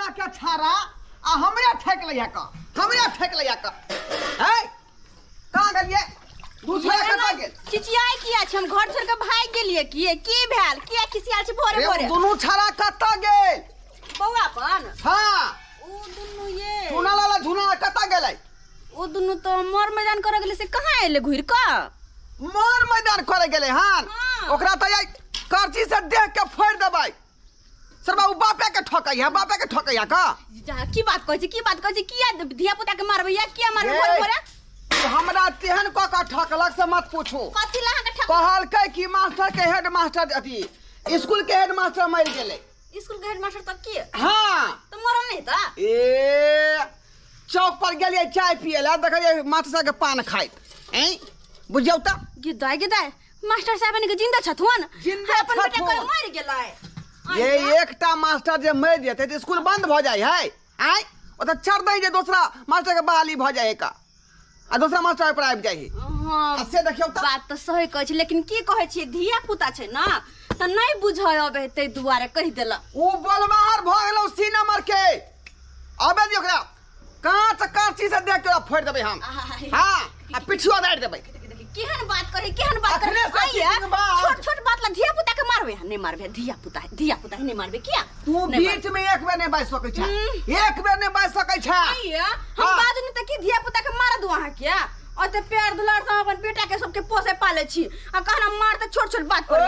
बेटा के छाड़ा आ हमरे ठेक लैया का, हमरे ठेक लैया का। हैं कहां गेलिए? दूसरा कतऽ गेल? चिचियाय किया छै? हम घर छोड़ के भाग गेलिए। की की भेल? किया खिसियाल छै भोरे भोरे? दुनू छाड़ा कतऽ गेल? बौआ अपन? हां उ दुनू ये झुना लाला झुना कतऽ गेलै? उ दुनू तो मोर मैदान करे गेलै से कहां एले घुर क? मोर मैदान करे गेलै। हां ओकरा त करची से देख के फोड़ देबै। सरबा उ बापे के ठकै है, बापे के ठकै है का? की बात कहै छी, की बात कहै छी? किया धिया पुता के मारबै या किया मारबै भोरे भोरे? हमरा तेहन क के ठकलक से मत पूछू। कथि ला के ठक? कहलकै कि मास्टर के हेड मास्टर अथी स्कूल के हेड मास्टर मर गेलै। स्कूल के हेड मास्टर तब की? हां त मरल नहीं त? ए चौक पर गेलियै चाय पिए ला, देखलियै मास्टर साहब के पान खाइत। हैं बुझियौ त गिदाय गिदाय मास्टर साहब ने के जिंदा छथुन? जिंदा अपन बेटा कोई मर गेलै। ये एकटा मास्टर जे मर जेतै त स्कूल बंद भ जाय है। आय ओत चढ़ दै जे दोसरा मास्टर के बहाली भ जाय का आ दोसरा मास्टर पर आबि जाय है। हां से देखियौ त बात त सही कहै छी, लेकिन की कहै छी धिया पुता छै ना त नहीं बुझय अबे तै दुआरे कहि देलक। उ बोलबाहर भ गेलौ सी नंबर के। आबे दियौ ओकरा कांच कांची से देख के फोड़ देबै हम। हां आ पिछुआ दाइर देबै। केहन बात करे, केहन बात करे? छोट छोट बात ला धिया पुता के मारबे? नहीं मारबे, धिया पुता है, धिया पुता है, नहीं मारबे किया? तू बीच में एक बेर नहीं बाज सकै छ, एक बेर नहीं बाज सकै छ। हम बाजू नहीं त की धिया पुता के मार दू अहाँ किया? और ते प्यार दुलार से अपन बेटा के सबके पोसे पाले छी आ कहना मार त छोट छोट बात पर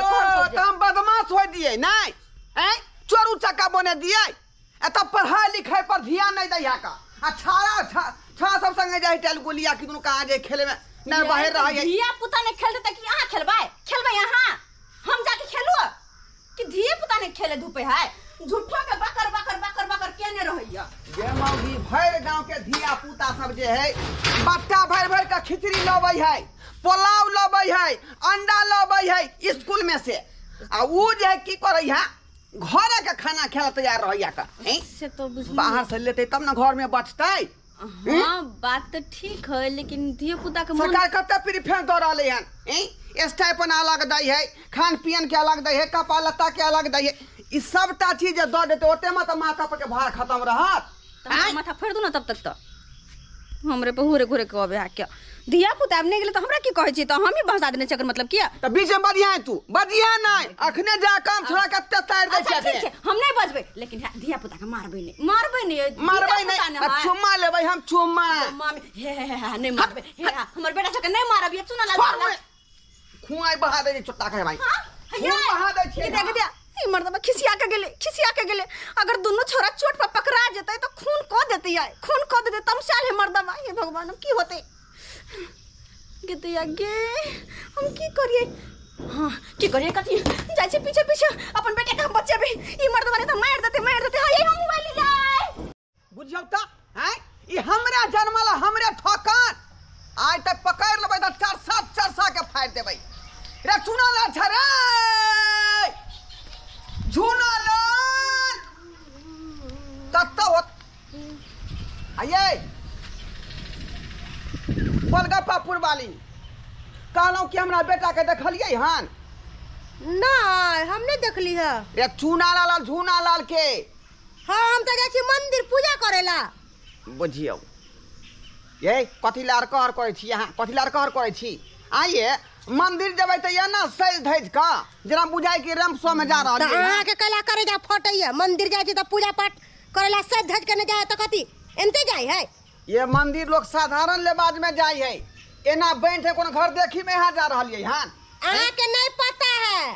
त हम बदमाश हो दिए नहीं। हैं चोरू चक्का बने दिए। एत पढ़ाई लिखाई पर ध्यान नहीं दैया का आ छाड़ा छा सब संगे जाय टेल गोलिया की दुनु कहां जाय खेले में ना बाहर रह। धिया पुता ने खेलते त की अहाँ खेलबै? खेलबै अहाँ? हम जाके खेलू कि धिया पुता ने खेले धूपे है? झूठो के बकर बकर बकर बकर केने रहैया। जे मौगी भरि गांव के धिया पुता सब जे है बट्टा भरि भरि के खिचड़ी लबै है, पुलाव लबै है, अंडा लबै है स्कूल में से आ उ जे की करै है घरे के खाना खेला तैयार रहैया का। से तो बुझ बाहर से लेते तब ना घर में बचतै। हाँ बात तो ठीक है, लेकिन धिया पुता के सरकार कते प्रीफरेंस दऽ रहलै हन। हैं स्टाइपन अलग दै है, खान पियन के अलग दै है, कपड़ा लत्ता के अलग दै है। ई सबटा चीज जे दऽ देतै ओते में त माथा पर के भार खत्म रहत। त माथा फोड़ दू ना तब तक त हमरे पर घूरे घूरे के अबे आ के धिया पुता आब नहीं गेलै त हमरा की कहै छी? त हम ही बहसा देने चक्कर मतलब किया? त बीच में बजिया तू बजिया नहीं अखने जा काम छोड़ा के ते तार दै छै। ठीक छै हम नहीं बजबै, लेकिन धिया पुता के मारबै नहीं, मारबै नहीं, मारबै नहीं। आ चुम्मा लेबै हम चुम्मा। मामी हे हे हे नहीं मारबै, हे हमर बेटा सबके नहीं मारब। ये चुना लाल खुआई बहा दे चोटा के भाई। हां खून बहा दै छै। देख दे ई मर्दबा खिसिया के गेलै, खिसिया के गेलै। अगर दुनू छोरा चोट पर पकड़ा जेतै त खून क देतै, आय खून क देतै। तमसाल है मर्दबा। हे भगवान हम की होतै गेतै गे? हम की करिए? हां की करिए? कथी जाइ छै पीछे पीछे अपन बेटा के हम बचेबै। ई मर्दबा ने त मार देतै, मार देतै। हाय हम मोबाइल जाय बुझियौ त। हैं ई हमरा जन्मल हमरे ठकन आइ तक पकड़ लेबै त चार सात चार के फाड़ देबै। रे चुना ला छ रे झुना लाल कत्ता होत आइए गोलगप्पापुर वाली कहलहुँ कि हमरा बेटा के देखलियै हन? नहीं हम नहीं देखली है। रे चूना लाल झूना लाल के। हाँ हम तो जाइ छी मंदिर पूजा करेला। बुझियौ ये कथी लार कहर करै छी अहाँ? कथी लार कहर करै छी? आइए मंदिर जेबै त एना सज धज क जेना बुझाय कि रैम्प शो में जा रहल त अहाँ के कैला करे जा फटैया? मंदिर जाइ छी त पूजा पाठ करेला सज धज के न जाय त कथी एनते जाय है? ये मंदिर लोग साधारण लेबाज में जाय है, एना बैठ है कोनो घर देखी में यहाँ जा रहल है। हां अहाँ के नहीं पता है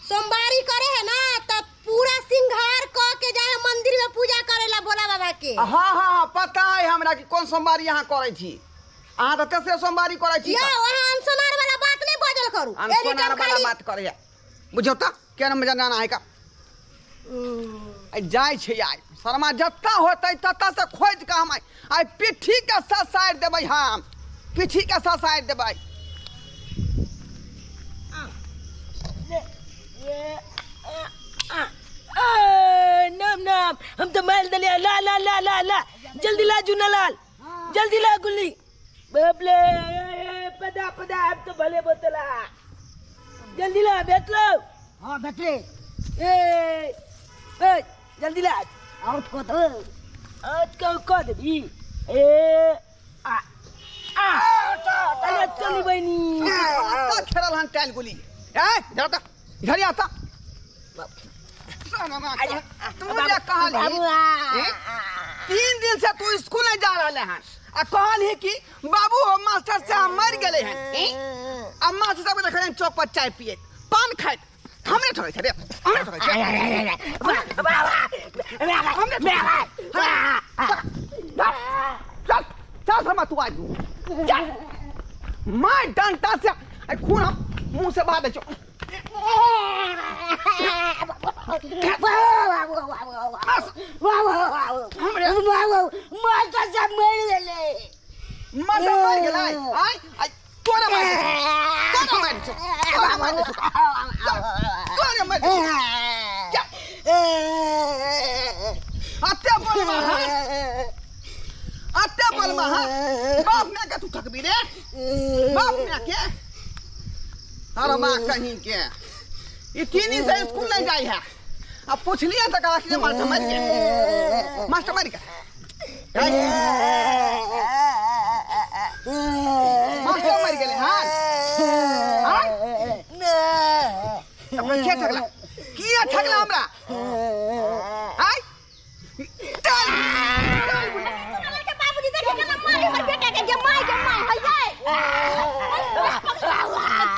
सोमवारी करे है ना त पूरा सिंगार क के जाय मंदिर में पूजा करेला भोला बाबा के। हां हां पता है हमरा कि कोन सोमवारी यहाँ करै छी। अहाँ त तेसरे सोमवारी करै छी। यौ अहाँ अनसोनार वाला बात नहीं बजल करू। अनसोनार वाला बात करे है बुझियौ त केना मजा जाना है का। आई जाय छै आइ शर्मा जत्ता होतै तत्ता से खोजि के हम आइ पिट्ठी के ससारि देबै, हम पिट्ठी के ससारि देबै। नाम नाम हम तो मार दिलिया। ला ला ला ला ला जल्दी ला जूना लाल, जल्दी ला गुल्ली। बापले पदा पदा हम तो भले बोतला जल्दी ला भेटलो। हाँ भेटले। ए ए जल्दी ला। आउट को दो आउट को को देबी ए आ आ अरे चली बहिनी आता खेलल हन टाइल गोली ए इधर आता इधर ही आता तू जे कहली 3 दिन से तू स्कूल नहीं जा रहले हन आ कहली कि बाबू हो मास्टर साहब मर गेले हन आ मास्टर साहब के देखले चौक पर चाय पिए पान खाइत हमरे ठोकै छै रे हमरे ठोकै छै चल चल हम तू आज चल मार डंडा से खून हम मुंह से बहा दै छौ मास्टर साहब मर गेलै मास्टर मर गेलै आय आय तोरा मार तोरा मार तोरा मार तोरा मार अते बोलमा अते बोलमा बाप माय के तू ठकबी रे बाप माय के अरे माँ कहीं के ये 3 दिन से स्कूल नहीं जाई है अब पूछलिए तो कहा कि मास्टर मर गया मास्टर मर गया मास्टर मर गए हाँ हाँ के ठकला किया ठकला हमरा आय चल के बाबूजी देखे केना मारे हमर बेटा के जे my के my है जाय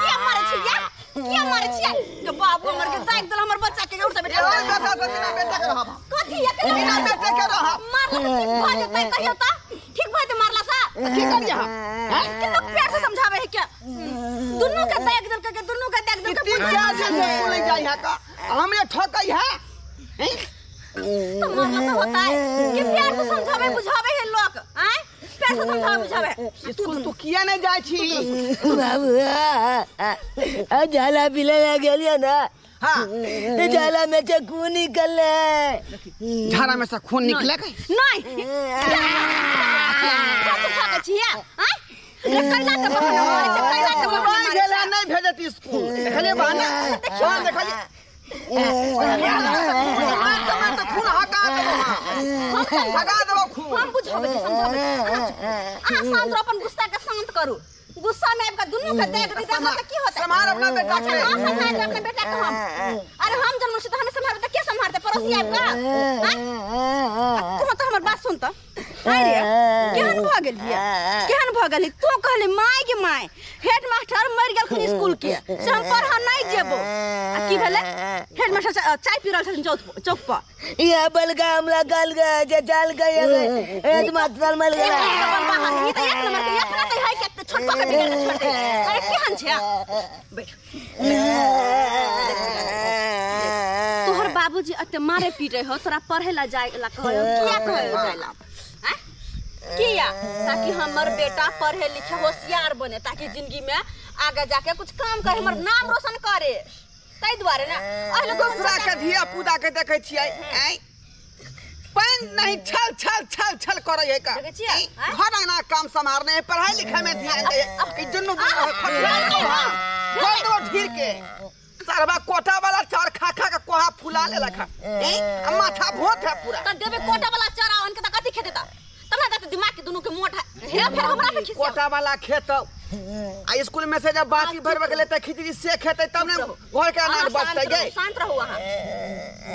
किया मारे छिया किया मारे छिया के बाबू हमर के दाग देल हमर बच्चा के उठते बेटा बेटा बिना बेटा के रहब कथी है के बिना बेटा के रहब मारला से ठीक भ जेतै कहियो त ठीक भ जेतै मारला से की करिए हम हैं के लोग प्यार से समझावे है क्या दुन्नू के दाग देल के दुन्नू के दाग देल के 3-4 दिन से स्कूल नहीं जाई है का हमरे ठकई है हैं तो मारला से होता है कि प्यार से समझावे बुझावे है लोग हैं प्यार से समझावे बुझावे स्कूल तू किया नहीं जाई छी बाबू आ जाला पिले ला गेलियो ना हां ते जाला में से खून निकले झाड़ा में से खून निकले के नहीं तू ठकै छिया हैं रे कैला के बहाना मारे छै कैला के बहाना मार मारे गेला नहीं भेजत स्कूल देखलिए बहाना हां देखलिए मार तो खून हका देबो हका देबो खून हम बुझाबै छी समझाबै अहाँ शांत रहो अपन गुस्सा के शांत करू गुस्सा में आबि के दुनू के देख दी त की होतै सम्हार अपना बेटा के हां सम्हार अपना बेटा के हम अरे हम जन्म छी त हमें सम्हारबै त के सम्हारतै पड़ोसी आबि के हैं तू त हमर बात सुन त हाय रे केहन भ गेलियै केहन भ गेली तू कहली my के my head master मरि गेलखिन स्कूल के से हम पढ़ नहीं जेबो आ की भेलै हेड मास्टर चाय पी रहल छथिन चौक पर ये बलगा हमला गल गया जे जाल गए हेड मास्टर मर गया ई त एक नंबर के अपना त है के छोट पकड़ के छोड़ दे अरे केहन छै बैठ तोहर बाबूजी अते मारे पीटे हो तोरा पढ़े ला जाए ला कहै हो किया कहै हो जाए ला हैं किया ताकि हमर बेटा पढ़े लिखे होशियार बने ताकि जिंदगी में आगे जाके कुछ काम करे हमर नाम रोशन करे ताहि दुआरे ना अहिले दूसरा के धिया पुता के देखै छियै आँय पानि नहीं छल छल छल छल करै है का देखै छियै? आँय? घर अंगना काम सम्हारने है पढ़ाई लिखाई में ध्यान दे ई दुनू खोल दो ढीर के सरबा कोटा वाला चार खा खा के कोहा फुला लेलक है माथा भोत है पूरा त देबे कोटा वाला चारा अनके त कथी खेते त तब ना त दिमाग के दुनू के मोट है हे फेर हमरा पे खिसिया कोटा वाला खेत आ स्कूल में से जब बाटी भरबे के लेते खिचड़ी से खेते तब ने घर के अनाज अहाँ बचते शांत गे रहू, शांत रहू अहाँ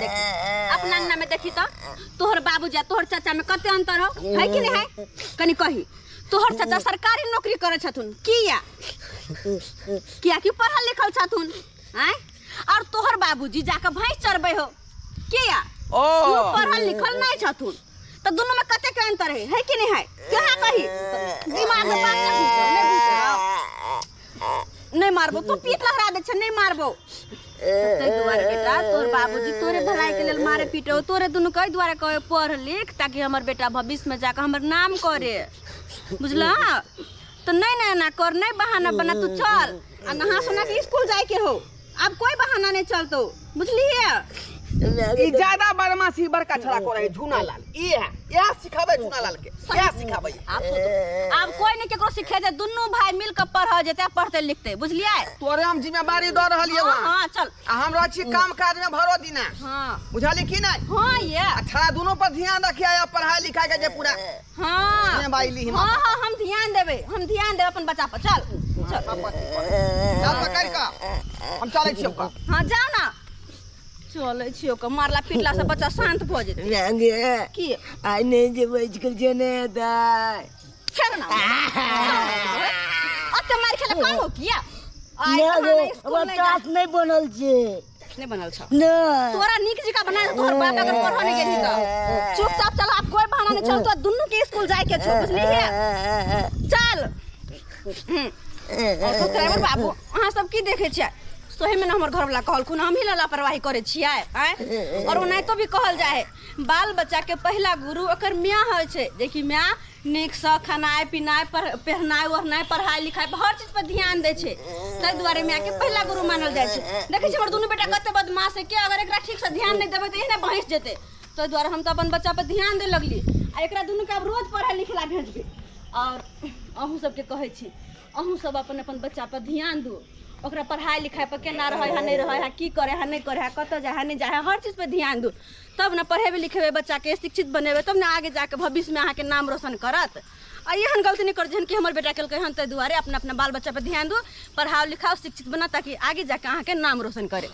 देखी अपना अंगना में देखी त तोहर बाबूजी आ तोहर चाचा में कते अंतर हो है कि नहीं है कनी कही तोहर चाचा सरकारी नौकरी करै छथुन किया किया कि पढ़ल लिखल छथुन आँय और तोहर बाबूजी जाके भैंस चरबै हो किया ओ उ पढ़ल लिखल नहीं छथुन त दुनू में कते के अंतर है है कि नहीं है कहाँ कही दिमाग में बात नहीं घुसौ, नहीं घुसौ। नहीं मारबो तू पीठ लहरा दे छै नहीं मारबो ताहि दुआरे बेटा तोहर बाबूजी तोरे भलाई के लेल मारे पीटे हो तोरे दुनू कहि दुआरे कहे पढ़ लिख ताकि हमर बेटा भविष्य में जाके हमर नाम करे बुझला तो नहीं ना एना कर नहीं बहाना बना तू चल आ नहा सोना के स्कूल जाए के हो अब कोई बहाना नहीं चलतो बुझलिए ई ज्यादा बदमाशी बड़का छड़ा करे झूना लाल। ई है इएह सिखाबै झूना लाल के, इएह सिखाबै। आब आब कोई नहीं केकरो सिखे जे, दुनू भाई मिल के पढ़ जेतै, पढ़ते लिखते, बुझलियै? तोरे हम जिम्मेवारी दऽ रहलियै। हाँ हाँ चल। आ हम रहै छी काम काज में भरो दिना। हाँ बुझली की नहीं? हाँ ये। आ छड़ा दुनू पर ध्यान रखिया, पढ़ाई लिखाई के जे पूरा। हाँ जिम्मेवारी ली। हाँ हाँ हम ध्यान देबै, हम ध्यान देबै अपन बच्चा पर। चल चल चल पकड़ कऽ हम चलै छियौ। हाँ जाओ ना, चलै छियौ के मारला पीटला से बच्चा शांत भऽ जेतै। की आइ नहि जेबै स्कूल जे नहि दाइ। चल ना, ओते मार खेला कम हो किया? आइ हमरा क्लास नहि बनल छै। नहि बनल छौ? नहि। तोरा नीक जकाँ बना दे, तोहर बाप अगर पढ़ऽ नहि गेलही तऽ चुपचाप चल। आब कोई बहाना नहि चल, तोरा दुनू के स्कूल जाय के छौ, बुझलिही? चल। और सब्सक्राइबर बाबू अहाँ सब की देखै छियै? सही में हमर घरवाला कहलखुन हमही ला लापरवाही करै छियै आँय। और ओनाहितो भी कहल जाइ है बाल बच्चा के पहिला गुरु ओकर माय होइ छै, जेकि माय नीकसँ खेनाइ पिनाइ पहनाइ ओढ़नाइ पढ़ाइ लिखाइ हर चीज पर ध्यान दै छै, ताहि दुआरे मायके पहिला गुरु मानल जाइ छै। देखै छियै हमर दुनू बेटा कते बदमाश है के, अगर एकरा ठीकसँ ध्यान नहि देबै तऽ एहने बहसि जेतै। ताहि दुआरे हम तऽ अपन बच्चा पर ध्यान दै लगली आ एकरा दुनूके आब रोज पढ़ै लिखै ला भेजबै। और अहूँ सबके कहै छी, अहूँ सब अपन अपन बच्चा पर ध्यान दू, ओकरा पढ़ाई लिखाई पर केना रहै है नहि रहै है, की करे है नहि करे है, कतऽ जाइ है नहि जाइ है, हर चीज पर ध्यान दू, तब ने पढ़ेबै लिखेबै बच्चाके, शिक्षित बनेबै, तब ने आगे जाके भविष्यमे अहाँके नाम रोशन करत। आ एहन गलती नहि करत जेहन कि हमर बेटा केलकै हन। ताहि दुआरे अपना अपना बाल बच्चा पर ध्यान दू, पढ़ाओ लिखाओ, शिक्षित बना, ताकि आगे जाके अहाँके नाम रोशन करे।